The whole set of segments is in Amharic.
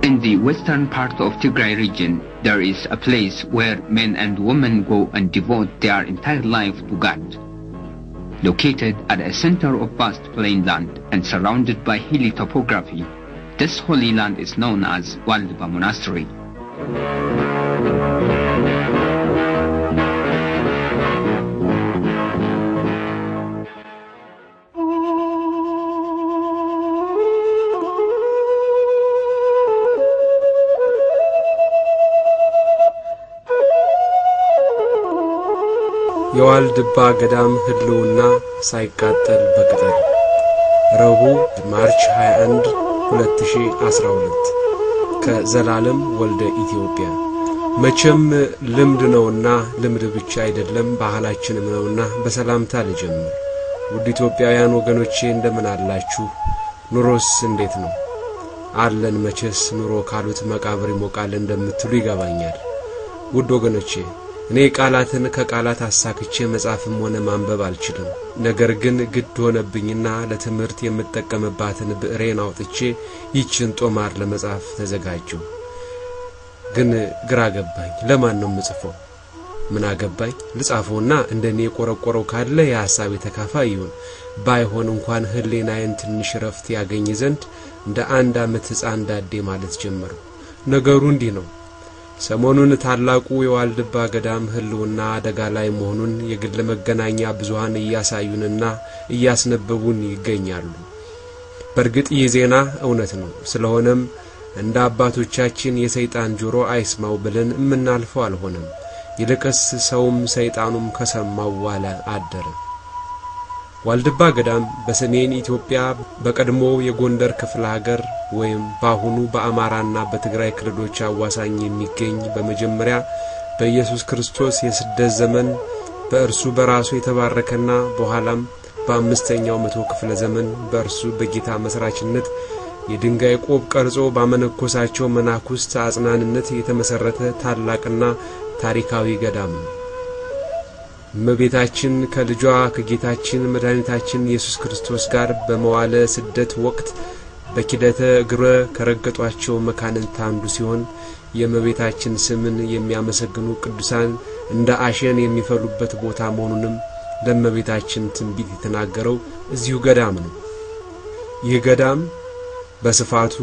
In the western part of Tigray region, there is a place where men and women go and devote their entire life to God. Located at a center of vast plain land and surrounded by hilly topography, this holy land is known as Waldba Monastery. የዋልድባ ገዳም ህልውና ሳይቃጠል በቅጠል። ረቡዕ ማርች 21 2012 ከዘላለም ወልደ ኢትዮጵያ። መቼም ልምድ ነውና፣ ልምድ ብቻ አይደለም ባህላችንም ነውና በሰላምታ ልጀምር። ውድ ኢትዮጵያውያን ወገኖቼ እንደምን አላችሁ? ኑሮስ እንዴት ነው? አለን መቼስ ኑሮ ካሉት መቃብር ይሞቃል እንደምትሉ ይገባኛል። ውድ ወገኖቼ እኔ ቃላትን ከቃላት አሳክቼ መጻፍም ሆነ ማንበብ አልችልም። ነገር ግን ግድ ሆነብኝና ለትምህርት የምጠቀምባትን ብዕሬን አውጥቼ ይችን ጦማር ለመጻፍ ተዘጋጀሁ። ግን ግራ ገባኝ። ለማን ነው የምጽፈው? ምን አገባኝ? ልጻፈውና እንደኔ የቆረቆረው ካለ የሐሳቤ ተካፋይ ይሁን። ባይሆን እንኳን ህሊናዬን ትንሽ ረፍት ያገኝ ዘንድ እንደ አንድ ዓመት ሕፃን ዳዴ ማለት ጀመርኩ። ነገሩ እንዲህ ነው። ሰሞኑን ታላቁ የዋልድባ ገዳም ህልውና አደጋ ላይ መሆኑን የግል መገናኛ ብዙሃን እያሳዩንና እያስነበቡን ይገኛሉ። በእርግጥ ይህ ዜና እውነት ነው። ስለሆነም እንደ አባቶቻችን የሰይጣን ጆሮ አይስማው ብለን የምናልፈው አልሆነም። ይልቅስ ሰውም ሰይጣኑም ከሰማው ዋለ አደረ። ዋልድባ ገዳም በሰሜን ኢትዮጵያ በቀድሞ የጎንደር ክፍለ ሀገር ወይም በአሁኑ በአማራና በትግራይ ክልሎች አዋሳኝ የሚገኝ፣ በመጀመሪያ በኢየሱስ ክርስቶስ የስደት ዘመን በእርሱ በራሱ የተባረከና በኋላም በ5ኛው መቶ ክፍለ ዘመን በእርሱ በጌታ መስራችነት የድንጋይ ቆብ ቀርጾ ባመነኮሳቸው መናኩስት አጽናንነት የተመሰረተ ታላቅና ታሪካዊ ገዳም ነው። እመቤታችን ከልጇ ከጌታችን መድኃኒታችን ኢየሱስ ክርስቶስ ጋር በመዋለ ስደት ወቅት በኪደተ እግረ ከረገጧቸው መካንንት አንዱ ሲሆን፣ የእመቤታችን ስምን የሚያመሰግኑ ቅዱሳን እንደ አሸን የሚፈሉበት ቦታ መሆኑንም ለእመቤታችን ትንቢት የተናገረው እዚሁ ገዳም ነው። ይህ ገዳም በስፋቱ፣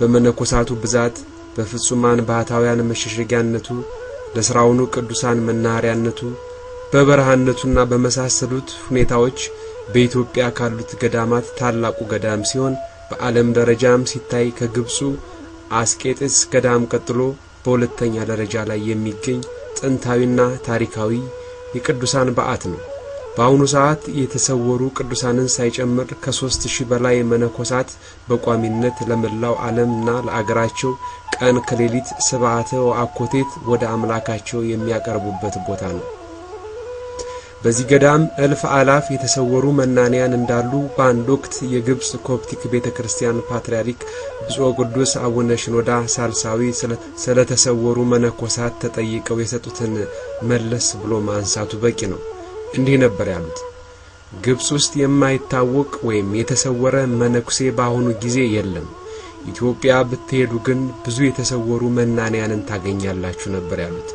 በመነኮሳቱ ብዛት፣ በፍጹማን ባህታውያን መሸሸጊያነቱ፣ ለስራውኑ ቅዱሳን መናኸሪያነቱ፣ በበረሃነቱና በመሳሰሉት ሁኔታዎች በኢትዮጵያ ካሉት ገዳማት ታላቁ ገዳም ሲሆን፣ በዓለም ደረጃም ሲታይ ከግብፁ አስቄጥስ ገዳም ቀጥሎ በሁለተኛ ደረጃ ላይ የሚገኝ ጥንታዊና ታሪካዊ የቅዱሳን በዓት ነው። በአሁኑ ሰዓት የተሰወሩ ቅዱሳንን ሳይጨምር ከ3000 በላይ መነኮሳት በቋሚነት ለመላው ዓለምና ለአገራቸው ቀን ከሌሊት ስብሐተ ወአኮቴት ወደ አምላካቸው የሚያቀርቡበት ቦታ ነው። በዚህ ገዳም እልፍ አላፍ የተሰወሩ መናንያን እንዳሉ በአንድ ወቅት የግብጽ ኮፕቲክ ቤተክርስቲያን ፓትርያርክ ብፁዕ ቅዱስ አቡነ ሽኖዳ ሳልሳዊ ስለተሰወሩ መነኮሳት ተጠይቀው የሰጡትን መለስ ብሎ ማንሳቱ በቂ ነው። እንዲህ ነበር ያሉት። ግብጽ ውስጥ የማይታወቅ ወይም የተሰወረ መነኩሴ በአሁኑ ጊዜ የለም። ኢትዮጵያ ብትሄዱ ግን ብዙ የተሰወሩ መናንያንን ታገኛላችሁ ነበር ያሉት።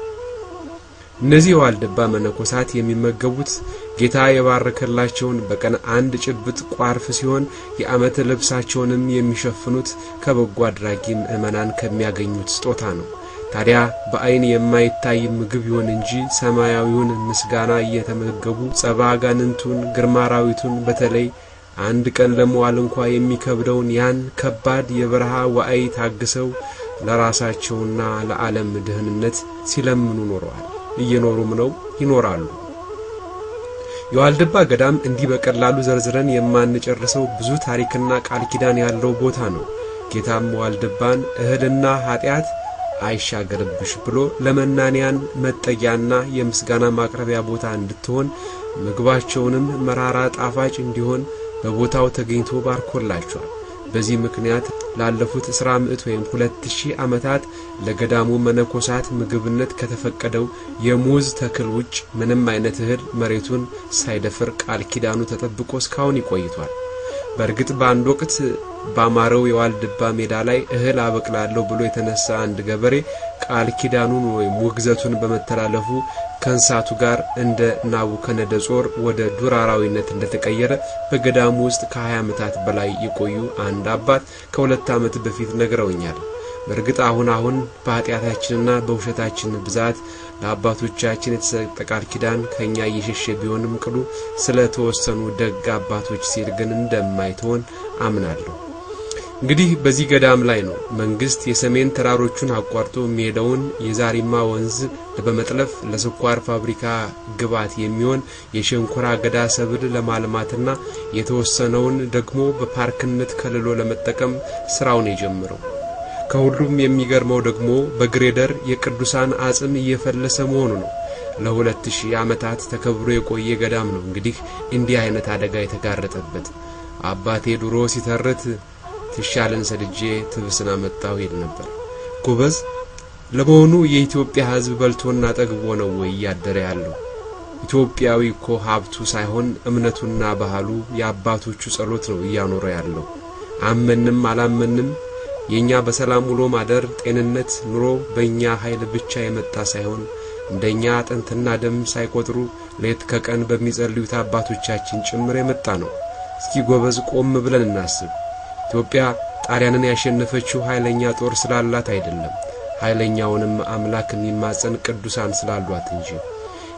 እነዚህ የዋልድባ መነኮሳት የሚመገቡት ጌታ የባረከላቸውን በቀን አንድ ጭብጥ ቋርፍ ሲሆን፣ የዓመት ልብሳቸውንም የሚሸፍኑት ከበጎ አድራጊ ምዕመናን ከሚያገኙት ስጦታ ነው። ታዲያ በዓይን የማይታይ ምግብ ይሁን እንጂ ሰማያዊውን ምስጋና እየተመገቡ ጸባ አጋንንቱን፣ ግርማ አራዊቱን፣ በተለይ አንድ ቀን ለመዋል እንኳ የሚከብደውን ያን ከባድ የበረሃ ዋዕይ ታግሰው ለራሳቸውና ለዓለም ድህንነት ሲለምኑ ኖረዋል። እየኖሩም ነው፣ ይኖራሉ። የዋልድባ ገዳም እንዲህ በቀላሉ ዘርዝረን የማንጨርሰው ብዙ ታሪክና ቃል ኪዳን ያለው ቦታ ነው። ጌታም ዋልድባን እህልና ኃጢአት አይሻገርብሽ ብሎ ለመናንያን መጠጊያና የምስጋና ማቅረቢያ ቦታ እንድትሆን፣ ምግባቸውንም መራራ ጣፋጭ እንዲሆን በቦታው ተገኝቶ ባርኮላቸዋል። በዚህ ምክንያት ላለፉት 10 ወይም 2000 ዓመታት ለገዳሙ መነኮሳት ምግብነት ከተፈቀደው የሙዝ ተክል ውጭ ምንም አይነት እህል መሬቱን ሳይደፍር ቃል ኪዳኑ ተጠብቆ እስካሁን ይቆይቷል። በእርግጥ በአንድ ወቅት ባማረው የዋልድባ ሜዳ ላይ እህል አበቅላለሁ ብሎ የተነሳ አንድ ገበሬ ቃል ኪዳኑን ወይም ውግዘቱን በመተላለፉ ከእንስሳቱ ጋር እንደ ናቡከደነጾር ወደ ዱር አራዊነት እንደተቀየረ በገዳሙ ውስጥ ከ20 ዓመታት በላይ የቆዩ አንድ አባት ከ2 ዓመት በፊት ነግረውኛል። በእርግጥ አሁን አሁን በኃጢአታችንና በውሸታችን ብዛት ለአባቶቻችን የተሰጠ ቃል ኪዳን ከኛ እየሸሸ ቢሆንም ቅሉ ስለተወሰኑ ደግ አባቶች ሲል ግን እንደማይተወን አምናለሁ። እንግዲህ በዚህ ገዳም ላይ ነው መንግስት የሰሜን ተራሮቹን አቋርጦ የሚሄደውን የዛሪማ ወንዝ በመጥለፍ ለስኳር ፋብሪካ ግብዓት የሚሆን የሸንኮራ አገዳ ሰብል ለማልማትና የተወሰነውን ደግሞ በፓርክነት ከልሎ ለመጠቀም ስራውን የጀመረው። ከሁሉም የሚገርመው ደግሞ በግሬደር የቅዱሳን አጽም እየፈለሰ መሆኑ ነው። ለ2000 ዓመታት ተከብሮ የቆየ ገዳም ነው እንግዲህ እንዲህ አይነት አደጋ የተጋረጠበት። አባቴ ድሮ ሲተርት ትሻለን ሰድጄ ትብስና መጣው ይል ነበር። ጎበዝ፣ ለመሆኑ የኢትዮጵያ ሕዝብ በልቶና ጠግቦ ነው ወይ እያደረ ያለው? ኢትዮጵያዊ እኮ ሀብቱ ሳይሆን እምነቱና ባህሉ የአባቶቹ ጸሎት ነው እያኖረ ያለው። አመንም አላመንም የኛ በሰላም ውሎ ማደር፣ ጤንነት፣ ኑሮ በእኛ ኃይል ብቻ የመጣ ሳይሆን እንደኛ አጥንትና ደም ሳይቆጥሩ ሌት ከቀን በሚጸልዩት አባቶቻችን ጭምር የመጣ ነው። እስኪ ጎበዝ ቆም ብለን እናስብ። ኢትዮጵያ ጣሊያንን ያሸነፈችው ኃይለኛ ጦር ስላላት አይደለም፣ ኃይለኛውንም አምላክ የሚማጸን ቅዱሳን ስላሏት እንጂ።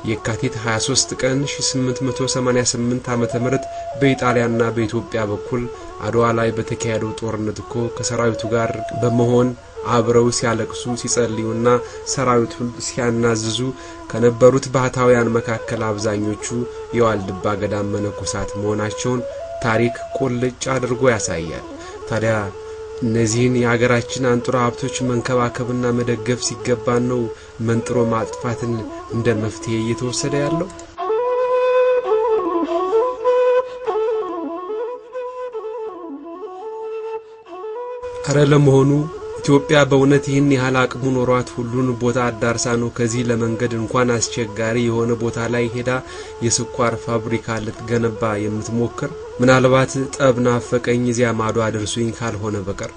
የካቲት 23 ቀን 1888 ዓመተ ምህረት በኢጣሊያና በኢትዮጵያ በኩል አድዋ ላይ በተካሄደው ጦርነት እኮ ከሰራዊቱ ጋር በመሆን አብረው ሲያለቅሱ ሲጸልዩና ሰራዊቱን ሲያናዝዙ ከነበሩት ባህታውያን መካከል አብዛኞቹ የዋልድባ ገዳም መነኮሳት መሆናቸውን ታሪክ ቁልጭ አድርጎ ያሳያል። ታዲያ እነዚህን የሀገራችን አንጡራ ሀብቶች መንከባከብና መደገፍ ሲገባን ነው መንጥሮ ማጥፋትን እንደ መፍትሄ እየተወሰደ ያለው? አረ ለመሆኑ ኢትዮጵያ በእውነት ይህን ያህል አቅሙ ኖሯት ሁሉን ቦታ አዳርሳ ነው ከዚህ ለመንገድ እንኳን አስቸጋሪ የሆነ ቦታ ላይ ሄዳ የስኳር ፋብሪካ ልትገነባ የምትሞክር? ምናልባት ጠብ ናፈቀኝ እዚያ ማዶ አድርሱኝ ካልሆነ በቀር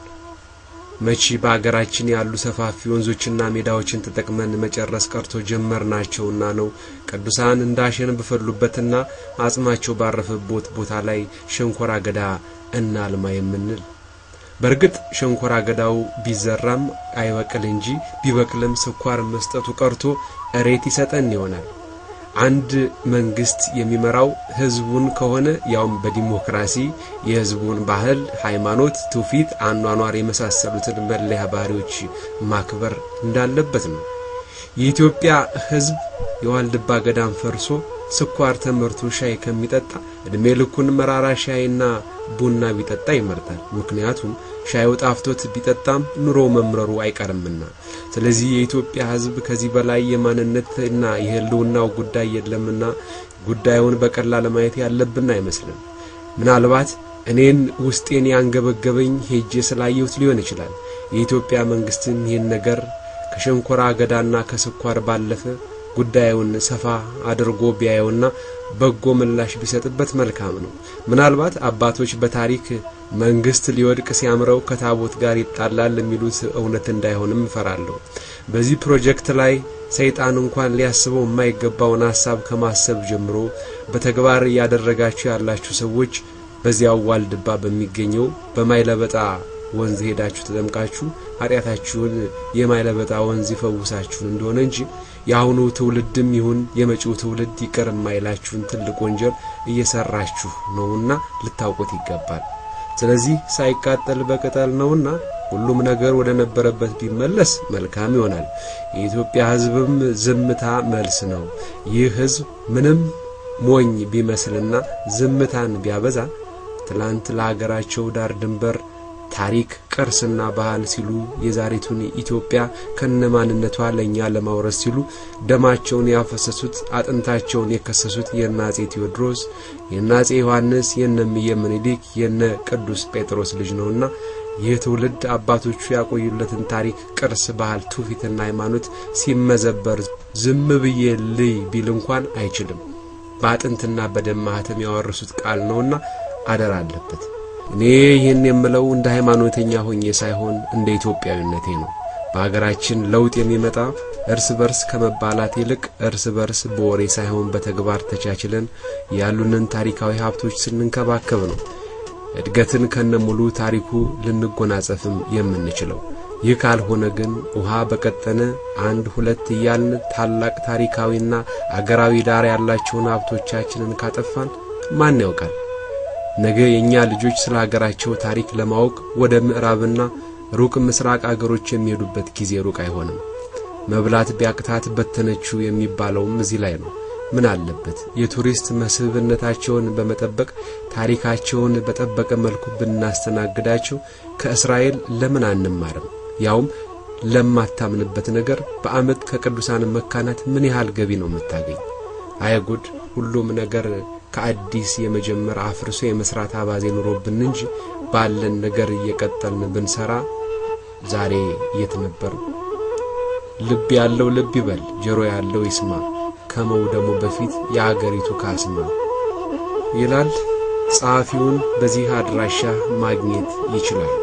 መቼ በአገራችን ያሉ ሰፋፊ ወንዞችና ሜዳዎችን ተጠቅመን መጨረስ ቀርቶ ጀመርናቸውና ነው ቅዱሳን እንዳሸን በፈሉበትና አጽማቸው ባረፈበት ቦታ ላይ ሸንኮራ አገዳ እናልማ የምንል። በእርግጥ ሸንኮራ አገዳው ቢዘራም አይበቅል እንጂ ቢበቅልም ስኳር መስጠቱ ቀርቶ እሬት ይሰጠን ይሆናል። አንድ መንግስት የሚመራው ህዝቡን ከሆነ ያውም በዲሞክራሲ የህዝቡን ባህል፣ ሃይማኖት፣ ትውፊት፣ አኗኗር የመሳሰሉትን መለያ ባህሪዎች ማክበር እንዳለበት ነው። የኢትዮጵያ ህዝብ የዋልድባ ገዳም ፈርሶ ስኳር ተመርቶ ሻይ ከሚጠጣ እድሜ ልኩን መራራ ሻይና ቡና ቢጠጣ ይመርጣል። ምክንያቱም ሻዩ ጣፍቶት ቢጠጣም ኑሮ መምረሩ አይቀርምና። ስለዚህ የኢትዮጵያ ህዝብ ከዚህ በላይ የማንነትና የህልውናው ጉዳይ የለምና ጉዳዩን በቀላል ማየት ያለብን አይመስልም። ምናልባት እኔን ውስጤን ያንገበገበኝ ሄጄ ስላየሁት ሊሆን ይችላል። የኢትዮጵያ መንግስትም ይህን ነገር ከሸንኮራ አገዳና ከስኳር ባለፈ ጉዳዩን ሰፋ አድርጎ ቢያየውና በጎ ምላሽ ቢሰጥበት መልካም ነው። ምናልባት አባቶች በታሪክ መንግስት ሊወድቅ ሲያምረው ከታቦት ጋር ይጣላል የሚሉት እውነት እንዳይሆንም እፈራለሁ። በዚህ ፕሮጀክት ላይ ሰይጣን እንኳን ሊያስበው የማይገባውን ሐሳብ ከማሰብ ጀምሮ በተግባር እያደረጋችሁ ያላችሁ ሰዎች በዚያው ዋልድባ በሚገኘው በማይለበጣ ወንዝ ሄዳችሁ ተጠምቃችሁ ኃጢአታችሁን የማይለበጣ ወንዝ ይፈውሳችሁን እንደሆነ እንጂ የአሁኑ ትውልድም ይሁን የመጪው ትውልድ ይቅር የማይላችሁን ትልቅ ወንጀል እየሰራችሁ ነውና ልታውቁት ይገባል። ስለዚህ ሳይቃጠል በቅጠል ነውና ሁሉም ነገር ወደ ነበረበት ቢመለስ መልካም ይሆናል። የኢትዮጵያ ሕዝብም ዝምታ መልስ ነው። ይህ ሕዝብ ምንም ሞኝ ቢመስልና ዝምታን ቢያበዛ ትላንት ለሀገራቸው ዳር ድንበር ታሪክ ቅርስና ባህል ሲሉ የዛሬቱን ኢትዮጵያ ከነማንነቷ ለኛ ለማውረስ ሲሉ ደማቸውን ያፈሰሱት አጥንታቸውን የከሰሱት የነ አፄ ቴዎድሮስ፣ የነ አፄ ዮሐንስ፣ የነ እምዬ ምኒልክ፣ የነ ቅዱስ ጴጥሮስ ልጅ ነውና ይህ ትውልድ አባቶቹ ያቆዩለትን ታሪክ፣ ቅርስ፣ ባህል፣ ትውፊትና ሃይማኖት ሲመዘበር ዝም ብዬ ልይ ቢል እንኳን አይችልም። በአጥንትና በደም ማህተም ያወረሱት ቃል ነውና አደራ አለበት። እኔ ይህን የምለው እንደ ሃይማኖተኛ ሆኜ ሳይሆን እንደ ኢትዮጵያዊነቴ ነው። በሀገራችን ለውጥ የሚመጣ እርስ በርስ ከመባላት ይልቅ እርስ በርስ በወሬ ሳይሆን በተግባር ተቻችለን ያሉንን ታሪካዊ ሀብቶች ስንንከባከብ ነው እድገትን ከነሙሉ ታሪኩ ልንጎናጸፍም የምንችለው። ይህ ካልሆነ ግን ውሃ በቀጠነ አንድ ሁለት እያልን ታላቅ ታሪካዊና አገራዊ ዳራ ያላቸውን ሀብቶቻችንን ካጠፋን ማን ያውቃል? ነገ የኛ ልጆች ስለ ሀገራቸው ታሪክ ለማወቅ ወደ ምዕራብና ሩቅ ምስራቅ አገሮች የሚሄዱበት ጊዜ ሩቅ አይሆንም። መብላት ቢያቅታት በተነችው የሚባለውም እዚህ ላይ ነው። ምን አለበት የቱሪስት መስህብነታቸውን በመጠበቅ ታሪካቸውን በጠበቀ መልኩ ብናስተናግዳቸው ከእስራኤል ለምን አንማርም? ያውም ለማታምንበት ነገር በአመት ከቅዱሳን መካናት ምን ያህል ገቢ ነው የምታገኝ? አይጉድ! ሁሉም ነገር ከአዲስ የመጀመር አፍርሶ የመስራት አባዜ ኑሮብን እንጂ ባለን ነገር እየቀጠልን ብንሰራ ዛሬ የት ነበር? ልብ ያለው ልብ ይበል፣ ጆሮ ያለው ይስማ፣ ከመውደሙ በፊት የአገሪቱ ካስማ ይላል። ጸሐፊውን በዚህ አድራሻ ማግኘት ይችላል።